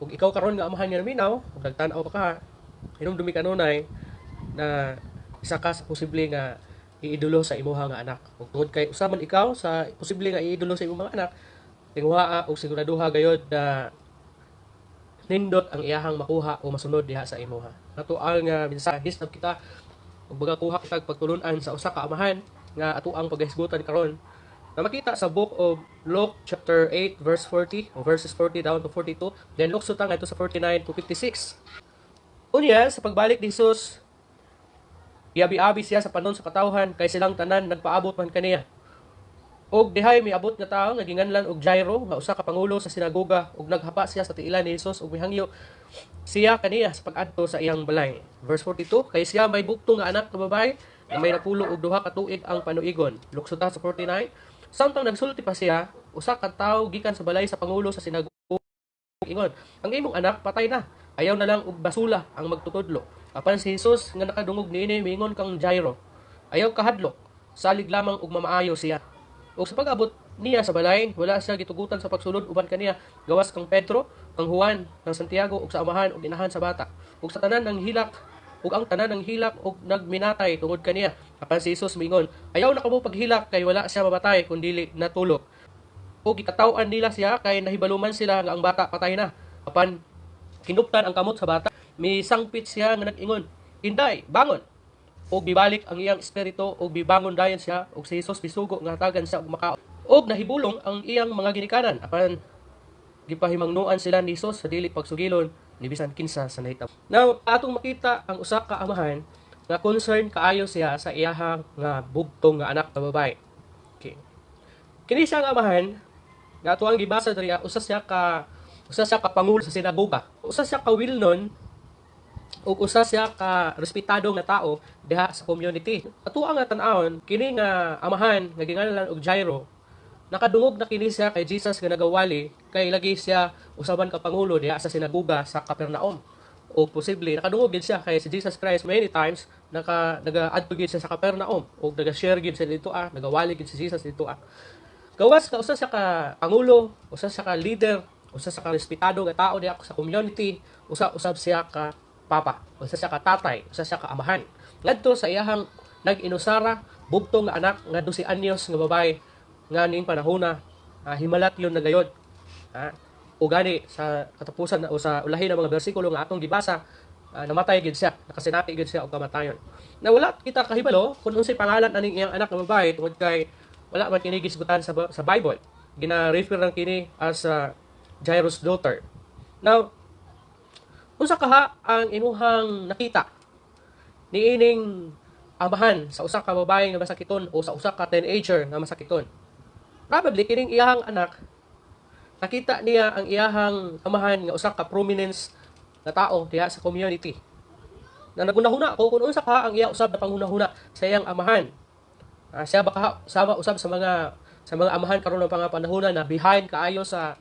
Ug ikaw karon nga amahan nga naminaw, ug nagtan-aw pa ka, hinumdumi kanunay na isa ka sa posible nga iidolo sa imuha nga anak. Ug tungod kay usa man ikaw sa posible nga iidolo sa imong mga anak, tinguhaa og siguraduha gayod na nindot ang iyahang makuha o masunod diha sa imuha. Natual nga mensahe hisab kita ug baga kuha kitag pagtulun-an sa usa ka amahan nga atoang paghisgutan karon na makita sa Book of Luke chapter 8 verse 40 o verses 40 down to 42, then lukso ta ngadto sa 49 to 56. Unya sa pagbalik ni Jesus, giabi-abi siya sa panon sa katawhan kay silang tanan nagpaabot man kaniya. Og dihay miabot nga tawo nga ginganlan og Jairo, nga usa ka pangulo sa sinagoga, ug naghapa siya sa tiilan ni Jesus ug mihangyo siya kaniya sa pag-adto sa iyang balay. Verse 42, kay siya may bugtong nga anak nga babae nga may 12 ka tuig ang panuigon. Lukso ta sa 49. Samtang nagsulti pa siya, usa ka tawo gikan sa balay sa pangulo sa sinagoga ingon, "Ang imong anak patay na. Ayaw na lang og basula ang magtutudlo." Apan si Jesus nga nakadungog niini miingon kang Jairo, "Ayaw kahadlok, salig lamang og mamaayo siya." Ug sa pag-abot niya sa balay, wala siya gitugutan sa pagsulod uban kaniya gawas kang Pedro, kang Juan, kang Santiago ug sa amahan ug inahan sa bata. Ug sa tanan ng hilak ug ang tanan ng hilak ug nagminatay tungod kaniya. Apan si Jesus miingon, "Ayaw na kamo paghilak kay wala siya mamatay kun dili natulog." Ug gikataw-an nila siya kay nahibaluman sila nga ang bata patay na. Apan kinuptan ang kamot sa bata, misangpit siya nga nag-ingon, "Inday, bangon!" Ug bibalik ang iyang espiritu ug bibangon dayon siya, ug si Jesus misugo nga hatagan siya og makaon. Ug nahibulong ang iyang mga ginikanan, apan gipahimangnoan sila ni Jesus sa dili pagsugilon ni bisan kinsa sa nahitabo. Now, atong makita ang usa ka amahan nga concern kaayo siya sa iyahang nga bugtong nga anak nga babae. Okay. Kini siya nga amahan nga ato ang gibasa diri, usa siya ka pangulo sa sinagoga. Usa siya ka well-known ug usa siya ka respetado nga tao diha sa community. Ato ang tan-awon kini nga amahan nga ginganlan og Jairo, nakadungog na kini siya kay Jesus nga nagawali kay lagi siya usaban ka pangulo diha sa sinagoga sa Capernaum. O posible nakadungog gid siya kay si Jesus Christ many times nagaadto gid siya sa Capernaum ug naga-share gid siya dito ah, nagawali gid si Jesus dito ah. Gawas ka usa siya ka pangulo, usa siya ka leader, usa siya ka respetado nga tao diha sa community, usa usab siya ka papa, usa siya ka tatay, usa siya ka amahan. Ngadto sa iyahang nag-inusara bugtong nga anak nga 12 anyos nga babae nga ning panahona himalatyon na gayod. Ha? O gani sa katapusan o sa ulahi ng mga bersikulo nga atong gibasa, namatay gid siya, nakasinati gid siya og kamatayon. Na wala kita kahibalo kung unsay pangalan aning iyang anak nga babae tungod kay wala man kini gisgutan sa Bible. Gina-refer lang kini as Jairus' daughter. Now, unsa kaha ang imuhang nakita niining amahan sa usa ka babae nga masakiton o sa usa ka teenager nga masakiton? Probably kining iyahang anak, nakita niya ang iyahang amahan nga usa ka prominence na tao diha sa community. Na nagunahuna ko kung unsa ka ang iya usab na panghunahuna sa iyang amahan. Siya baka sama usab sa mga amahan karon ng mga panahona na behind kaayo sa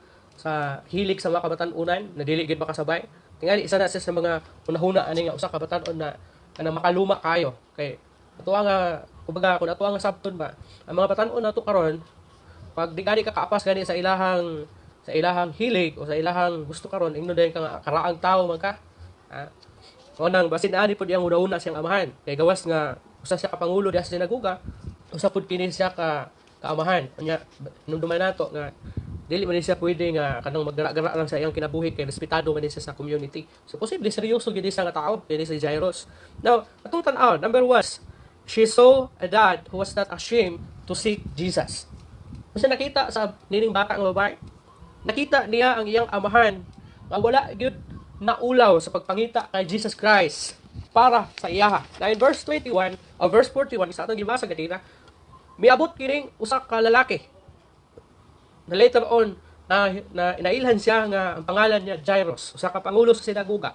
hilig sa mga kabatan-unan na dili gid makasabay. Tingali isa na siya sa mga hunahuna ani nga usa ka batan-on na kanang makaluma kayo kay ato nga kumbaga kung ato ang sabton ba ang mga batan-on nato karon, pag di gani ka kaapas gani sa ilahang hilig o sa ilahang gusto karon, ingnon dayon ka nga karaang tao man ka. Ha? O nang basin ani pud iyang hunahuna siyang amahan kay gawas nga usa siya ka pangulo diha sa sinagoga, usa pud kini siya ka kaamahan. Unya numduman nato nga dili man ni siya pwede nga kanang maggara-gara lang sa iyang kinabuhi kay respetado man ni siya sa community. So posible seryoso gid siya nga tao kini si Jairus. Now, atong tan-aw, number one, she saw a dad who was not ashamed to seek Jesus. Kasi nakita sa nining bata nga babae, nakita niya ang iyang amahan nga wala gyud naulaw sa pagpangita kay Jesus Christ para sa iyaha. Now in verse 21 o verse 41 sa atong gibasa ganina, miabot kining usa ka lalaki na later on na inailhan siya nga ang pangalan niya Jairus, usa ka pangulo sa sinagoga.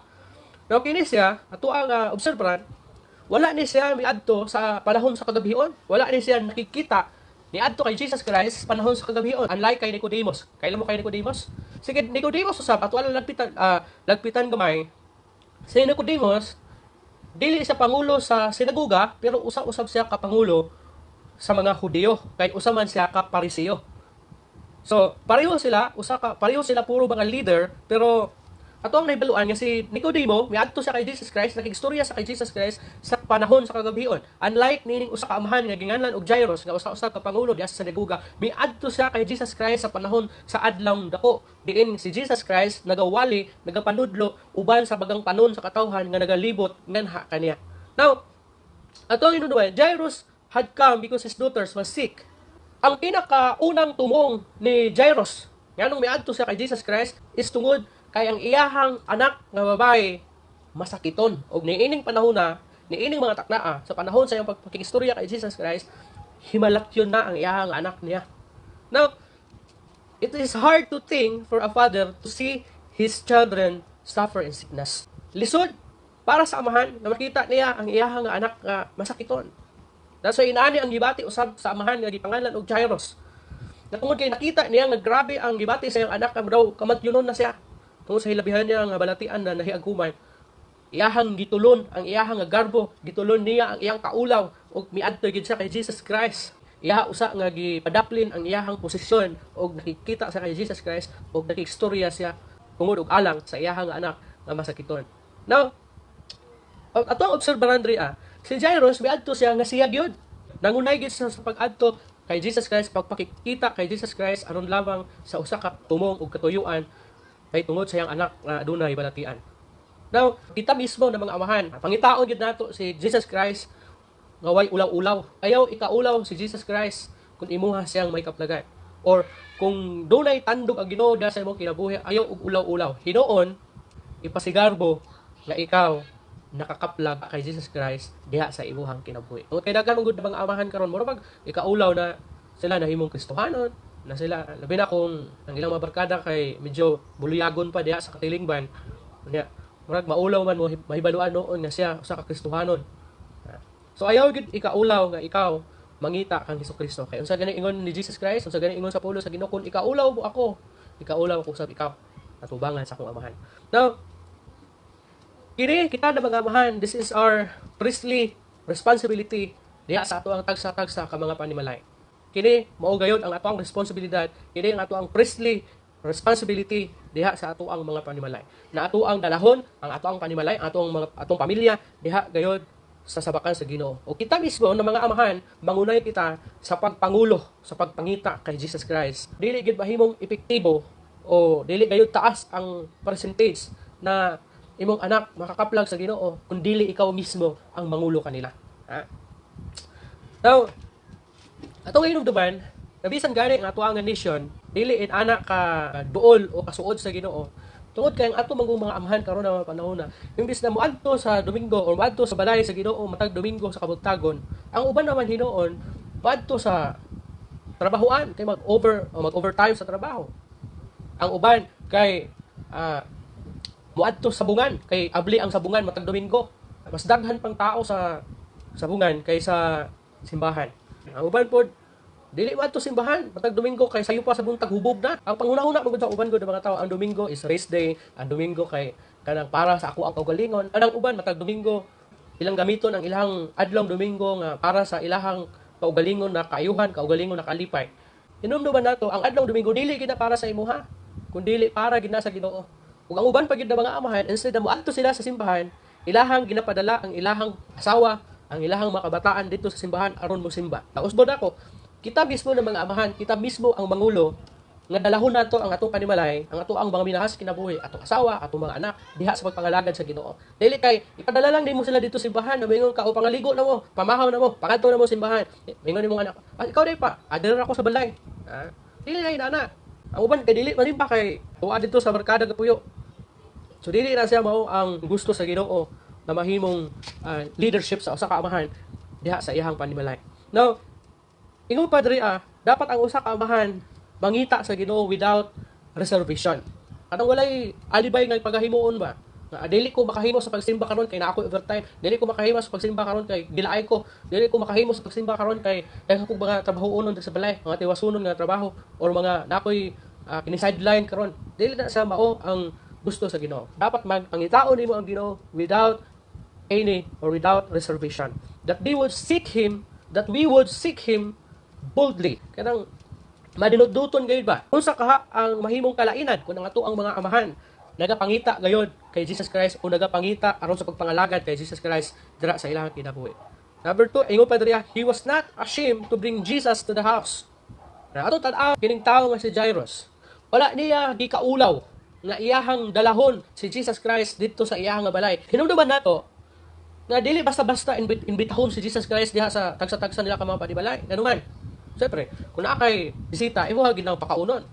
Now kini siya, ato ang obserbaran, wala ni siya miadto sa panahon sa kagabion. Wala ni siya nakikita niadto kay Jesus Christ panahon sa kagabion. Unlike kay Nicodemus. Kailan mo kay Nicodemus? Sige, Nicodemus usab ato lang lagpitan gamay. Si Nicodemus dili siya pangulo sa sinagoga pero usa-usab siya ka pangulo sa mga Hudiyo kay usa man siya ka Pariseo. So, pareho sila, usa ka pareho sila puro mga leader, pero Ato ang nahibaluan nga si Nicodemo, miadto siya kay Jesus Christ, nakigstorya sa kay Jesus Christ sa panahon sa kagabhion. Unlike niining usa ka amahan nga ginganlan og Jairus, nga usa-usa ka pangulo diha sa sinagoga, miadto siya kay Jesus Christ sa panahon sa adlaw dako. Diin si Jesus Christ nagawali, nagapanudlo uban sa bagang panon sa katawhan nga nagalibot nganha kaniya. Now, ato ang hinumduman, Jairus had come because his daughters was sick. Ang pinakaunang tumong ni Jairus, nganong miadto siya kay Jesus Christ, is tungod kay ang iyahang anak nga babae masakiton. Og niining panahon na, niining mga taknaa, sa panahon sa iyang pagpakikistorya kay Jesus Christ, himalatyon na ang iyahang anak niya. Now, it is hard to think for a father to see his children suffer in sickness. Lisod para sa amahan na makita niya ang iyahang anak nga masakiton. That's why inaani ang gibati usab sa amahan nga gipangalan og Jairus. Na tungod kay nakita niya nga grabe ang gibati sa iyang anak nga daw kamatyunon na siya. Tungod sa hilabihan niya nga balatian na nahiaghuman. Iyahang gitulon ang iyahang nga garbo, gitulon niya ang iyang kaulaw ug miadto gid siya kay Jesus Christ. Iyaha usa nga gipadaplin ang iyahang posisyon ug nakikita sa kay Jesus Christ ug nakigstorya siya tungod og alang sa iyahang anak nga masakiton. Now, ato ang obserbahan diri ah, si Jairus miadto siya nga siya gyud. Nangunay gyud siya sa pag-adto kay Jesus Christ, pagpakikita kay Jesus Christ aron lamang sa usa ka tumong ug katuyuan kay tungod sa iyang anak nga adunay balatian. Now, kita mismo na mga amahan, pangitaon gyud nato si Jesus Christ nga way ulaw-ulaw. Ayaw ikaulaw si Jesus Christ kung imuha siyang may kaplagan. Or kung dunay tandog ang Ginoo sa imong kinabuhi, ayaw og ulaw-ulaw. Hinuon ipasigarbo nga ikaw nakakaplag kay Jesus Christ diha sa imuhang kinabuhi. Tungod kay daghan man gud mga amahan karon, mura pag ikaulaw na sila nahimong Kristohanon, na sila, labi na kung ang ilang mga barkada kay medyo buluyagon pa diha sa katilingban. Unya, murag maulaw man mo mahibaluan noon nga siya usa ka Kristohanon. So ayaw gyud ikaulaw nga ikaw mangita kang Hesukristo. Kay unsa gani ingon ni Jesus Christ, unsa gani ingon sa pulo sa Ginoo, "Kung ikaulaw mo ako, ikaulaw ko usab ikaw atubangan sa akong Amahan." Now, kini kita na mga amahan, this is our priestly responsibility diha sa ato ang tagsa-tagsa ka mga panimalay. Kini mao gayud ang ato ang responsibilidad, kini ang ato ang priestly responsibility diha sa ato ang mga panimalay. Na ato ang dalahon ang ato ang panimalay, ang atong mga atong pamilya diha gayud sa sabakan sa Ginoo. O kita mismo na mga amahan, mangunay kita sa pagpangulo, sa pagpangita kay Jesus Christ. Dili gid mahimong epektibo o dili gayud taas ang percentage na imong anak makakaplag sa Ginoo kung dili ikaw mismo ang mangulo kanila. Ha? Now, atong hinumduman, nabisan gani ang ato ang nation, dili in ana ka duol o kasuod sa Ginoo. Tungod kay ang ato manggong mga amahan karon na mga panahon na, imbis na moadto sa Domingo or moadto sa balay sa Ginoo matag Domingo sa kabuntagon, ang uban naman hinuon moadto sa trabahoan kay mag-over o mag-overtime sa trabaho. Ang uban kay moadto sa sabungan kay abli ang sabungan matag Domingo. Mas daghan pang tao sa sabungan kaysa simbahan. Ang uban pod dili moadto simbahan matag Domingo kay sayo pa sa buntag hubog na. Ang panghuna-huna man gud sa uban gud ng mga tao, ang Domingo is rest day, ang Domingo kay kanang para sa ako ang kaugalingon. Anang uban matag Domingo ilang gamiton ang ilang adlong Domingo nga para sa ilahang kaugalingon na kaayuhan, kaugalingon na kalipay. Hinumduman nato ang adlong Domingo dili gid na para sa imuha, kundi para gid na sa Ginoo. Ug ang uban pa gid na mga amahan, instead na moadto sila sa simbahan, ilahang ginapadala ang ilahang asawa, ang ilahang mga kabataan dito sa simbahan aron mo simba. Nausbod ako, kita mismo ng mga amahan, kita mismo ang mangulo nga dalahon nato ang atong panimalay, ang ato ang mga minahas kinabuhi, atong asawa, atong mga anak, diha sa pagpangalagad sa Ginoo. Dili kay ipadala lang nimo sila dito sa simbahan, na moingon ka, "O pangaligo na mo, pamahaw na mo, pangadto na mo simbahan." Moingon nimong anak, "Ah, ikaw dai pa, adira ako sa balay." Ah, dili na inana. Ang uban kay dili malimba kay tuwa dito sa barkada gapuyo. So dili na siya mao ang gusto sa Ginoo na mahimong leadership sa usa ka amahan diha sa iyang panimalay. Now, ingon pa diri ah, dapat ang usa ka amahan mangita sa Ginoo without reservation. Kanang walay alibay nga pagahimuon ba? Nga dili ko makahimo sa pagsimba karon kay naa ko overtime, dili ko makahimo sa pagsimba karon kay gilaay ko, dili ko makahimo sa pagsimba karon kay daghan kog mga trabahoon sa balay, mga tiwasunon nga trabaho or mga nakoy kini sideline karon. Dili na sa mao ang gusto sa Ginoo. Dapat magpangitaon nimo ang Ginoo without any or without reservation. That they would seek Him, that we would seek Him boldly. Kanang madinutduton gayud ba? Unsa kaha ang mahimong kalainan kung ang ato ang mga amahan nagapangita gayon kay Jesus Christ o nagapangita aron sa pagpangalagad kay Jesus Christ dira sa ilang kinabuhi. Number two, ingon pa diriya, he was not ashamed to bring Jesus to the house. Na ato tan-aw kining tawo nga si Jairus. Wala niya gikaulaw nga iyahang dalahon si Jesus Christ didto sa iyahang nga balay. Hinumduman nato nga dili basta-basta imbitahon si Jesus Christ diha sa tagsa-tagsa nila ka mga panibalay. Nganuman, siyempre, kung naa kay bisita, imuha gid nang pakaunon.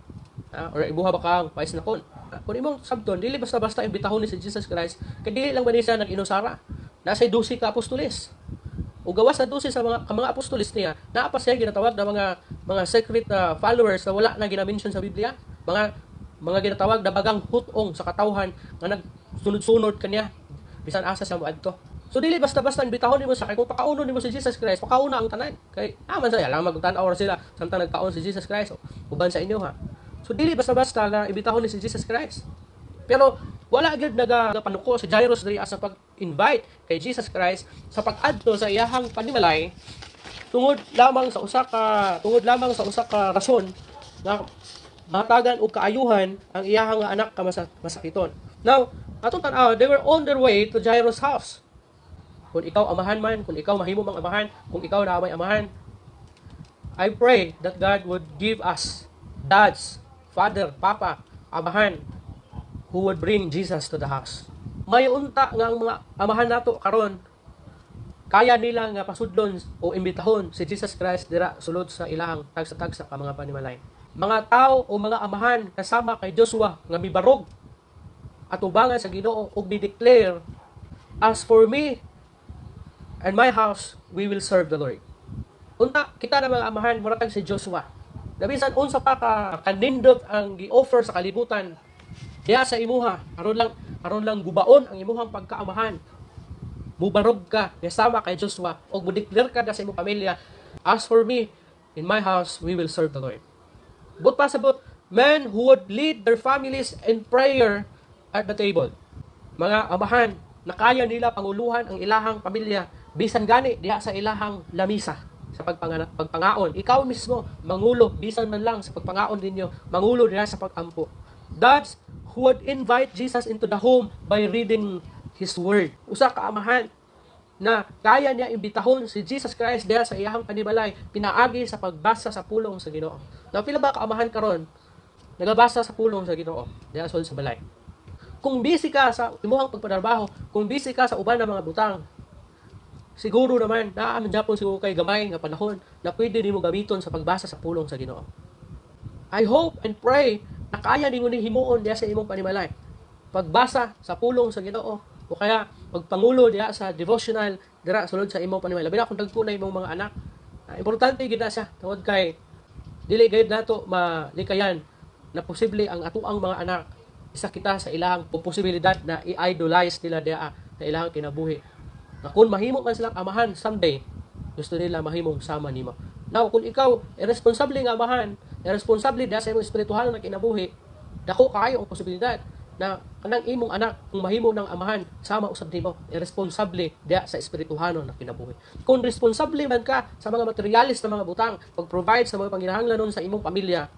Ah, or imuha ba kang paisnakon? Ah, kung imong sabton, dili basta-basta imbitahon ni si Jesus Christ, kay dili lang ba ni siya nag-inusara. Nasa 12 ka apostoles. O gawas sa 12 sa mga ka mga apostoles niya, naa pa siya ginatawag na mga secret followers na wala na gina-mention sa Biblia. Mga ginatawag na bagang hutong sa katawhan nga nagsunod-sunod kaniya bisan asa siya moadto. So dili basta-basta imbitahon nimo sa kay kung pakaunon nimo si Jesus Christ, pakauna ang tanan. Kay aman saya lang magtan-aw ra sila samtang nagkaon si Jesus Christ uban sa inyo ha. So dili basta-basta nga imbitahon ni si Jesus Christ. Pero wala gyud nagapanuko si Jairus diri sa pag-invite kay Jesus Christ sa pag-adto sa iyahang panimalay tungod lamang sa usa ka rason nga matagan og kaayuhan ang iyahang nga anak ka masakiton. Now, atong tan-aw, they were on their way to Jairus' house. Kung ikaw amahan man, kung ikaw mahimo mang amahan, kung ikaw na may amahan, I pray that God would give us dads, father, papa, amahan, who would bring Jesus to the house. May unta nga ang mga amahan nato karon kaya nila nga pasudlon o imbitahon si Jesus Christ dira sulod sa ilahang tagsa-tagsa ka mga panimalay. Mga tao o mga amahan kasama kay Joshua nga mibarog atubangan sa Ginoo ug ni-declare, "As for me and my house, we will serve the Lord." Unta kita na mga amahan mura tag si Joshua. Na bisan unsa pa ka kanindot ang gi-offer sa kalibutan diha sa imuha aron lang gubaon ang imuhang pagkaamahan, mubarog ka kasama kay Joshua o mo-declare ka na sa imong pamilya, "As for me, in my house, we will serve the Lord." But pasabot, men who would lead their families in prayer at the table. Mga amahan na kaya nila panguluhan ang ilahang pamilya bisan gani diha sa ilahang lamisa sa pagpangaon. Ikaw mismo mangulo bisan man lang sa pagpangaon ninyo, mangulo diha sa pagampo. Dads who would invite Jesus into the home by reading His Word. Usa ka amahan na kaya niya imbitahon si Jesus Christ diha sa iyahang panibalay pinaagi sa pagbasa sa pulong sa Ginoo. Now, pila ba ka amahan karon nagabasa sa pulong sa Ginoo diha sulod sa balay? Kung busy ka sa imuhang pagpadarbaho, kung busy ka sa uban ng mga butang, siguro naman naa man gyapon siguro kay gamay nga panahon na pwede nimo gamiton sa pagbasa sa pulong sa Ginoo. I hope and pray na kaya nimo ning himuon diha sa imong panimalay. Pagbasa sa pulong sa Ginoo o kaya pagpangulo diha sa devotional dira sulod sa imong panimalay. Labi na kung dagko na imong mga anak. Ah, importante gid na siya tungod kay dili gayud nato malikayan na posible ang atoang mga anak, isa kita sa ilang posibilidad na i-idolize nila diha sa ilang kinabuhi. Na kung mahimo man silang amahan someday, gusto nila mahimong sama nimo. Now, kung ikaw irresponsable nga amahan, irresponsable diha sa imong espiritual na kinabuhi, dako kaayo ang posibilidad na kanang imong anak kung mahimo ng amahan sama usab nimo, irresponsable diha sa espirituhanon na kinabuhi. Kung responsable man ka sa mga materialis na mga butang, pag-provide sa mga panginahanglanon sa imong pamilya,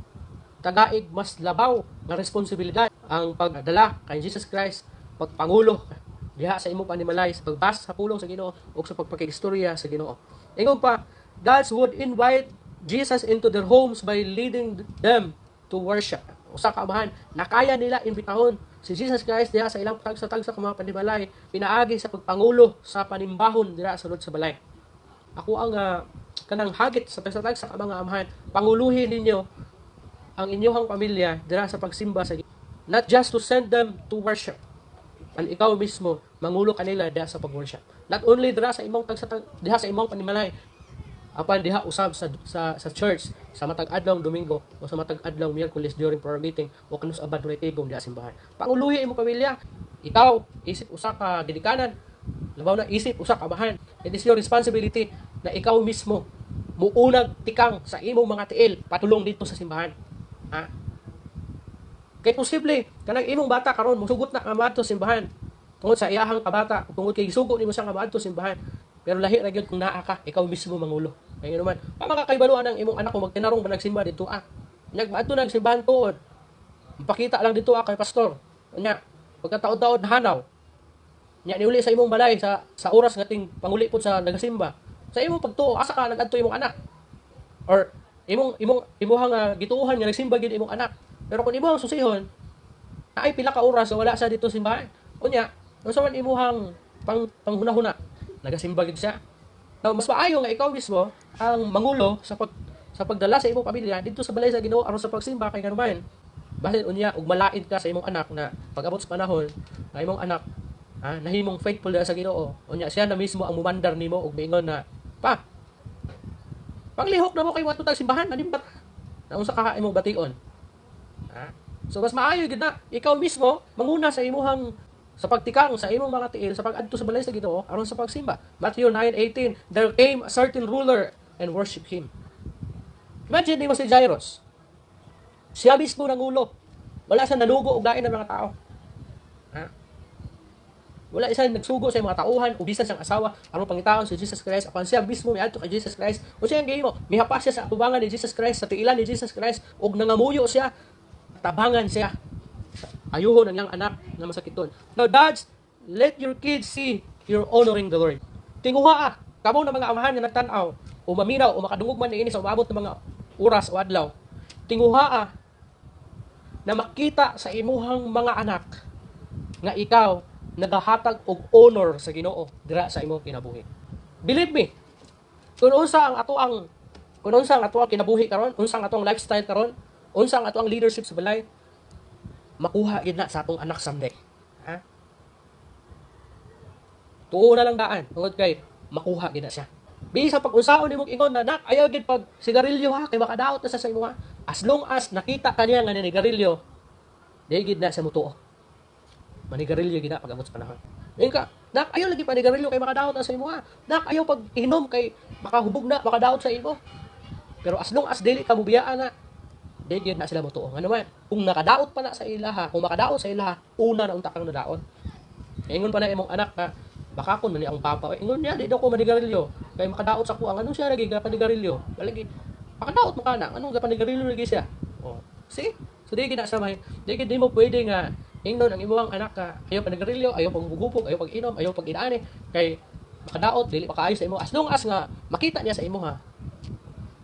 tagaig mas labaw nga responsibilidad ang pagdala kay Jesus Christ, pagpangulo diha sa imong panimalay sa pagbasa sa pulong sa Ginoo ug sa pagpakigstorya sa Ginoo. Ingon pa, dads would invite Jesus into their homes by leading them to worship. Usa ka amahan na kaya nila imbitahon si Jesus Christ diha sa ilang tagsa-tagsa ka mga panimalay pinaagi sa pagpangulo sa panimbahon diha sa sulod sa balay. Ako ang kanang hagit sa tagsa-tagsa ka mga amahan, panguluhin ninyo ang inyong pamilya dira sa pagsimba sa Ginoo. Not just to send them to worship. Ang ikaw mismo mangulo kanila diha sa pag-worship. Not only dira sa imong tagsa diha sa imong panimalay, apan diha usab sa church sa matag adlaw Domingo o sa matag adlaw Miyerkules during prayer meeting o kanus abad dunay tigom diha simbahan. Panguluhi imong pamilya. Ikaw isip usa ka ginikanan, labaw na isip usa ka amahan. It is your responsibility na ikaw mismo muunag tikang sa imong mga tiil patulong dito sa simbahan. Ha? Kay posible kanang imong bata karon musugot na nga moadto sa simbahan tungod sa iyahang kabata, tungod kay gisugo nimo siya nga moadto sa simbahan. Pero lahi ra gyud kung naa ka, ikaw mismo mangulo. Kay naman, pa makakaibaluan ang imong anak kung magtinarong ba nagsimba dito ah. Nagmaadto nagsimbahan tuod. Ipakita lang dito ah kay pastor. Nya, Pagkataod-taod hanaw. Nya niuli sa imong balay sa oras nga ting panguli pod sa nagasimba. Sa imong pagtuo, asa ka nagadto imong anak? Or imong imong imuha nga gituohan nga nagsimba gid imong anak. Pero kung imuhang susihon, naay pila ka oras wala sa dito simbahan. Unya, unsa man imuhang panghuna-huna? Nagasimba gid siya. Now, mas maayo nga ikaw mismo ang mangulo sa pagdala sa imong pamilya didto sa balay sa Ginoo aron sa pagsimba, kay ngano, basin unya og malain ka sa imong anak na pag-abot sa panahon nga imong anak nahimong faithful na sa Ginoo, unya siya na mismo ang mumandar nimo og miingon na, "Pa, panglihok na mo kay wato tag simbahan, nanimbat na." Unsa ka imong bation, ha? So mas maayo gid na ikaw mismo manguna sa imuhang sa pagtikang sa imong mga tiil sa pag-adto sa balay sa Ginoo aron sa pagsimba. Matthew 9:18, "There came a certain ruler and worship him." Imagine nimo si Jairus. Siya mismo nangulo. Wala siya nanugo og lain ng mga tao. Ha? Wala siya nagsugo sa mga tauhan o bisan siyang asawa aron pangitaon si Jesus Christ, apan siya mismo miadto kay Jesus Christ. O siya ang gihimo, mihapas siya sa atubangan ni Jesus Christ, sa tiilan ni Jesus Christ, ug nangamuyo siya, tabangan siya. Ayuhon ang iyang anak nga masakiton. Now, dads, let your kids see you're honoring the Lord. Tinguha kamo na mga amahan nga nagtan-aw, o maminaw, o makadungog man niini sa umabot ng mga oras o adlaw. Tinguha na makita sa imuhang mga anak nga ikaw nagahatag og honor sa Ginoo dira sa imong kinabuhi. Believe me, kung unsa ang ato ang kinabuhi karon, unsa ang atong lifestyle karon, unsa ang ato ang leadership sa balay, makuha gid na sa atong anak someday. Ha? Tuo na lang daan tungod kay makuha gid na siya. Bisa pag unsaon nimong ingon na, "Nak, ayaw gid pag sigarilyo ha, kay makadaot na sa imo ha." As long as nakita ka niya nga nanigarilyo, di gid na siya mutuo. Manigarilyo gid na pag abot sa panahon. Ingon ka, "Nak, ayaw lagi panigarilyo kay makadaot na sa imo ha. Nak, ayaw pag inom kay makahubog na, makadaot sa imo." Pero as long as dili ka mubiyaan na, di gyud na sila motuo. Ngano man, kung nakadaot pa na sa ilaha, kung makadaot sa ilaha, una na unta kang nadaot. Ingon pa na imong anak ka, "Baka kun man ni ang papa." Ingon niya, "Di daw ko manigarilyo. Kay makadaot sa kuang." Ano siya lagi panigarilyo? Lagi makadaot mo kana. Anong panigarilyo lagi siya? Oh. See? So di gid na sa may, di gid di mo pwede nga ingnon ang imong anak ka, ayaw panigarilyo, ayaw panggugupog, ayaw pag-inom, ayaw pag-inaani kay makadaot, dili pa kaayo sa imo. As long as nga makita niya sa imo ha,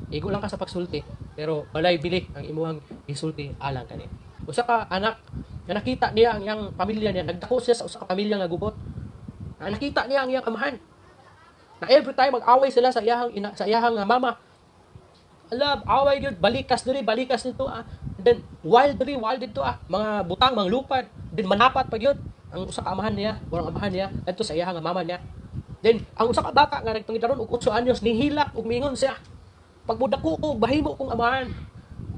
igo lang ka sa pagsulti, pero walay bili ang imuhang isulti alang kani. Usa ka anak nga nakita niya ang iyang pamilya niya, nagdako siya sa usa ka pamilya nga gubot. Na nakita niya ang iyang amahan. Na every time mag-away sila sa iyahang ina, sa iyahang mama. Ala, away gyud, balikas diri, balikas dito ah. And then wild diri, wild dito ah. Mga butang, mga lupad. Then manapat pa gyud ang usa ka amahan niya, ang amahan niya adto sa iyahang mama niya. Then ang usa ka bata nga nagpangidaron og 8 anyos nihilak ug mingon siya, "Pagmudako ko, mahimo kong amahan.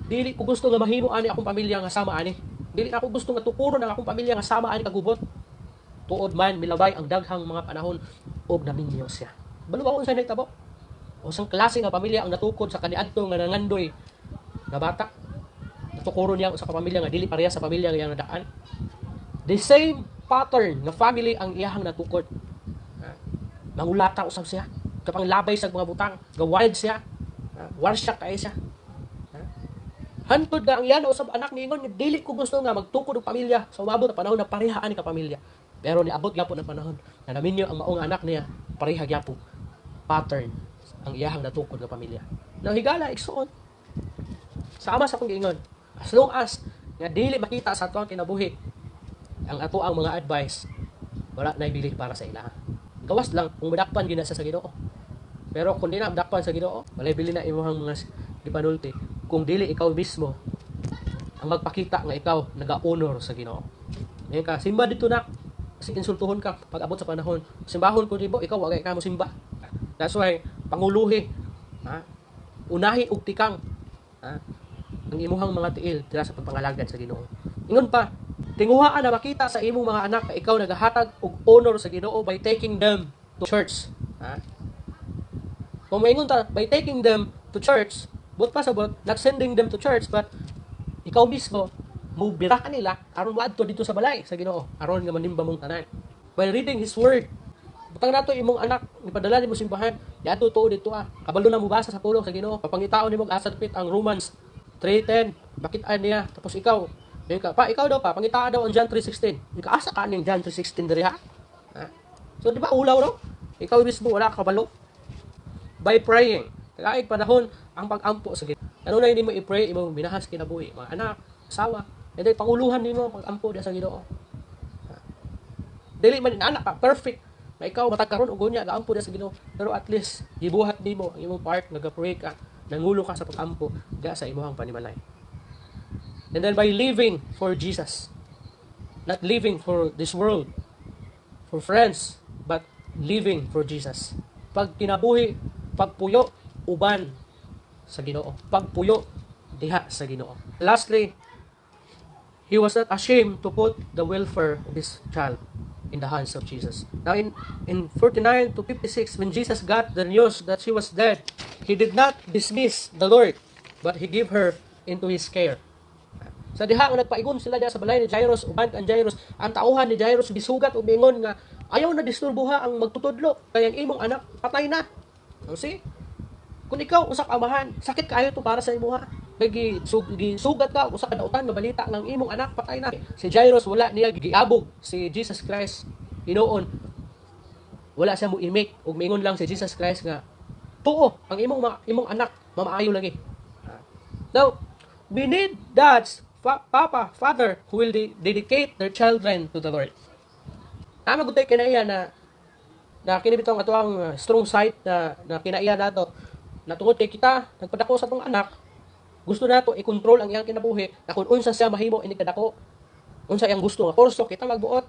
Dili ko gusto nga mahimo ani akong pamilya nga sama ani. Dili na ako gusto nga tukuron ang akong pamilya nga sama ani kagubot." Tuod man, milabay ang daghang mga panahon ug naminyo siya. Balo ba unsa nahitabo? Unsang klase nga pamilya ang natukod sa kaniadto nga nangandoy nga bata? Natukuron niya ang usa ka pamilya nga dili pareha sa pamilya nga iyang nadaan. The same pattern nga family ang iyahang natukod. Ha? Mangulata usab siya. Kapang labay sa mga butang, ga wild siya. Ha? War siya kay siya. Ha? Hantod nga ang iyan usab anak niingon nga, "Dili ko gusto nga magtukod og pamilya sa umabot na panahon na pareha ani ka pamilya." Pero niabot gyapon ang panahon na naminyo ang maong anak niya, pareha gyapon pattern ang iyahang natukod nga pamilya. Now higala igsuon. Sama sa akong giingon. As long as nga dili makita sa atoang kinabuhi ang ato ang mga advice, wala na ibili para sa ila. Gawas lang kung madakpan gina sa Ginoo. Pero kung di na madakpan sa Ginoo, walay bili na imong mga gipanulti kung dili ikaw mismo ang magpakita nga ikaw naga-honor sa Ginoo. Ngayon ka, "Simba dito na." Kasi insultuhon ka pag abot sa panahon. "Simbahon ko nimo, ikaw wagay ka mo simba." That's why panguluhi, ha? Unahi og tikang, ha? Ang imuhang mga tiil dira sa pagpangalagad sa Ginoo. Ingon pa, tinguhaan na makita sa imong mga anak na ikaw nagahatag og honor sa Ginoo by taking them to church. Ha? Kung maingon ta, by taking them to church, but pasabot, not sending them to church, but ikaw mismo, mubira ka nila, aron moadto dito sa balay sa Ginoo, aron nga manimba mong tanan. By reading His Word, butang nato imong anak, ipadala nimo simbahan, diadto tuo dito ah. Kabalo na mobasa sa pulong sa Ginoo. Papangitaon nimo asa dapit ang Romans 3:10. Makit-an niya, tapos ikaw Ika, pa, ikaw daw pa, pangitaa daw ang John 3.16. Ika, asa ka ning John 3.16 diri ha? Ha? So, di ba ulaw, no? Ikaw mismo, wala ka kabalo. By praying. Kaya panahon ang pag-ampo sa Ginoo. Ano na hindi mo i-pray, imo minahas kinabuhi, mga anak, asawa. And then, panguluhan nimo ang pag-ampo diya sa Ginoo. Ha? Dili man anak ka, perfect. Na ikaw matag karon ug unya gaampo diya sa Ginoo, pero at least gibuhat nimo ang imong part, nagapray ka, nangulo ka sa pag-ampo diya sa imong panimalay. And then by living for Jesus. Not living for this world, for friends, but living for Jesus. Pag kinabuhi, pagpuyo, uban sa Ginoo. Pagpuyo, diha sa Ginoo. Lastly, he was not ashamed to put the welfare of his child in the hands of Jesus. Now in 49 to 56, when Jesus got the news that she was dead, he did not dismiss the Lord, but he gave her into his care. Sa diha nga nagpaigon sila diha sa balay ni Jairus, uban ang Jairus, ang tauhan ni Jairus gisugat ug miingon nga ayaw na disturbuha ang magtutudlo kay ang imong anak patay na. You see? Kung ikaw usa ka amahan, sakit kaayo to para sa imuha. Kay gisugat ka usa ka dautan nga balita nga ang imong anak patay na. Si Jairus, wala niya giabog si Jesus Christ hinuon. Wala siya mo imik ug miingon lang si Jesus Christ nga tuo ang imong anak mamaayo lagi. Now, we need dads, papa, father who will dedicate their children to the Lord. Tama gud kinaiya na na kini bitong ato ang strong side na na kinaiya nato na tungod kay kita nagpadako sa atong anak, gusto nato i-control ang iyang kinabuhi na kung unsa siya mahimo ini kadako, unsa iyang gusto nga kurso, kita magbuot,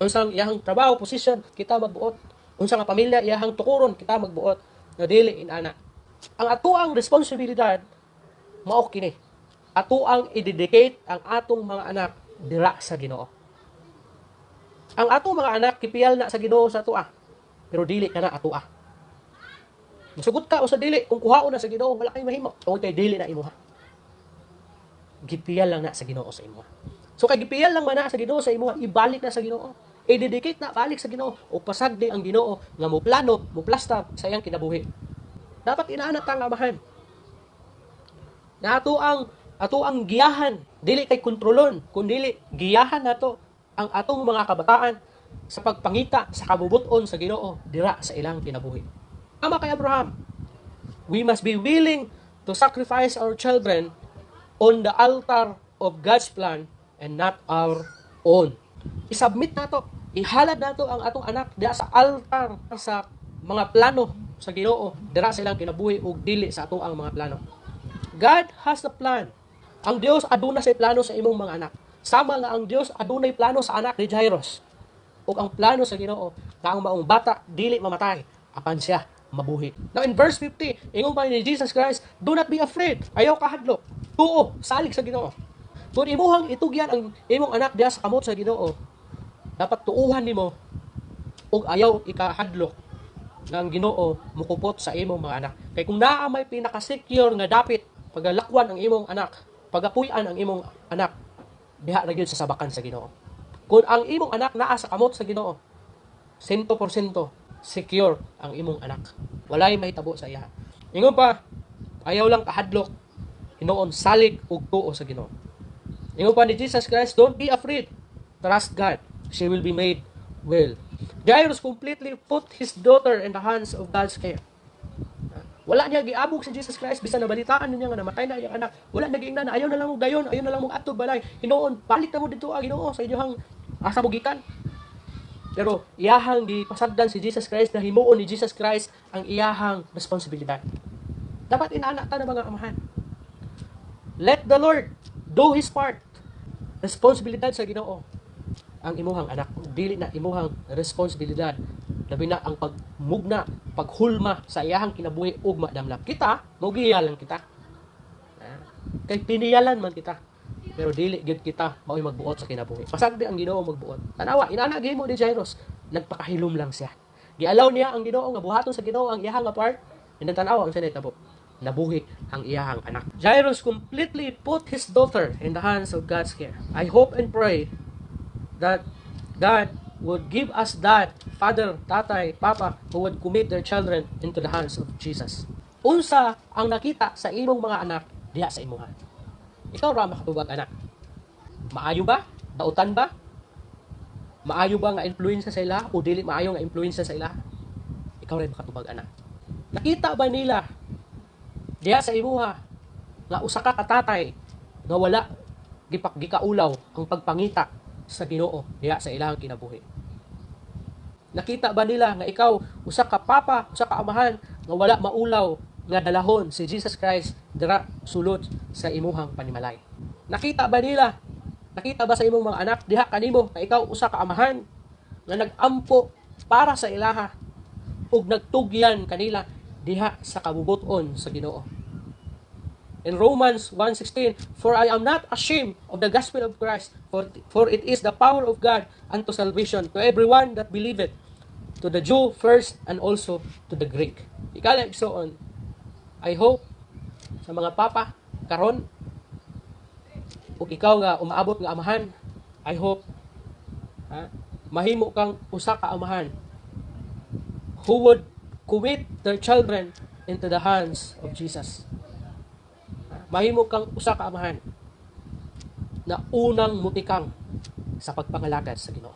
unsa ang iyang trabaho, position, kita magbuot, unsa nga pamilya iyang tukuron, kita magbuot, nga dili inana. Ang atoang responsibilidad mao kini: atoang i-dedicate ang atong mga anak dira sa Ginoo. Ang atong mga anak gipiyal na sa Ginoo sa atoa, pero dili kana atoa. Musugot ka o sa dili, kung kuhaon na sa Ginoo, wala kay mahimo. Tungod kay dili na imuha. Gipiyal lang na sa Ginoo sa imuha. So kay gipiyal lang man na sa Ginoo sa imuha, ibalik na sa Ginoo. I-dedicate na balik sa Ginoo o pasagdi ang Ginoo nga mo plano, mo plasta sa iyang kinabuhi. Dapat inaana ta nga amahan. Na ato ang giyahan, dili kay kontrolon, kun dili giyahan nato ang atong mga kabataan sa pagpangita sa kabubuton sa Ginoo dira sa ilang kinabuhi. Ama kay Abraham, we must be willing to sacrifice our children on the altar of God's plan and not our own. I-submit nato, ihalad nato ang atong anak diha sa altar sa mga plano sa Ginoo dira sa ilang kinabuhi ug dili sa ato ang mga plano. God has a plan. Ang Dios aduna say plano sa imong mga anak. Sama nga ang Dios adunay plano sa anak ni Jairus. Ug ang plano sa Ginoo nga ang maong bata dili mamatay apan siya mabuhi. Now in verse 50, ingon pa ni Jesus Christ, "Do not be afraid." Ayaw kahadlok. Tuo, salig sa Ginoo. Kung imuhang itugyan ang imong anak diha sa kamot sa Ginoo, dapat tuuhan nimo ug ayaw ikahadlok nga ang Ginoo mukupot sa imong mga anak. Kay kung naa may pinaka-secure nga dapit pagalakwan ang imong anak, pagapuy-an ang imong anak, diha ra gyud sa sabakan sa Ginoo. Kung ang imong anak naa sa kamot sa Ginoo, 100% secure ang imong anak. Walay mahitabo sa iya. Ingon pa, ayaw lang kahadlok, hinuon salig ug tuo sa Ginoo. Ingon pa ni Jesus Christ, "Don't be afraid. Trust God. She will be made well." Jairus completely put his daughter in the hands of God's care. Wala niya giabog si Jesus Christ bisan nabalitaan niya nga namatay na iyang anak. Wala nagingnan na ayaw na lang mo dayon, ayaw na lang mo adto balay. Hinuon, balik na mo dito ah, Ginoo, sa inyong asa mo gikan. Pero iyahang gipasagdan si Jesus Christ na himuon ni Jesus Christ ang iyahang responsibilidad. Dapat inaana ta ng mga amahan. Let the Lord do His part. Responsibilidad sa Ginoo ang imuhang anak. Dili na imuhang responsibilidad. Labi na ang pagmugna, paghulma sa iyahang kinabuhi ug madamlap. Kita, mogiya lang kita. Ah, kay piniyalan man kita. Pero dili gyud kita mao'y magbuot sa kinabuhi. Pasagdi ang Ginoo magbuot. Tanawa, inana gihimo ni Jairus, nagpakahilom lang siya. Gialaw niya ang Ginoo nga buhaton sa Ginoo ang iyahang nga part. And then tanawa ang siya nahitabo. Nabuhi ang iyahang anak. Jairus completely put his daughter in the hands of God's care. I hope and pray that God would give us that father, tatay, papa who would commit their children into the hands of Jesus. Unsa ang nakita sa imong mga anak diha sa imuha? Ikaw ra makatubag, anak. Maayo ba? Dautan ba? Maayo ba nga influence sa ila o dili maayo nga influence sa ila? Ikaw rin makatubag ana. Nakita ba nila diha sa imuha nga usa ka katatay nga wala gikaulaw ang pagpangita sa Ginoo diha sa ilang kinabuhi? Nakita ba nila nga ikaw usa ka papa, usa ka amahan nga wala maulaw nga dalahon si Jesus Christ dira sulod sa imuhang panimalay? Nakita ba nila? Nakita ba sa imong mga anak diha kanimo nga ikaw usa ka amahan nga nag-ampo para sa ilaha ug nagtugyan kanila diha sa kabubut-on sa Ginoo? In Romans 1:16, "For I am not ashamed of the gospel of Christ, for it is the power of God unto salvation to everyone that believeth, to the Jew first and also to the Greek." Higala igsoon, I hope sa mga papa karon ug ikaw nga umaabot nga amahan, I hope ha, mahimo kang usa ka amahan who would commit their children into the hands of Jesus. Mahimo kang usa ka amahan na unang mutikang sa pagpangalagad sa Ginoo.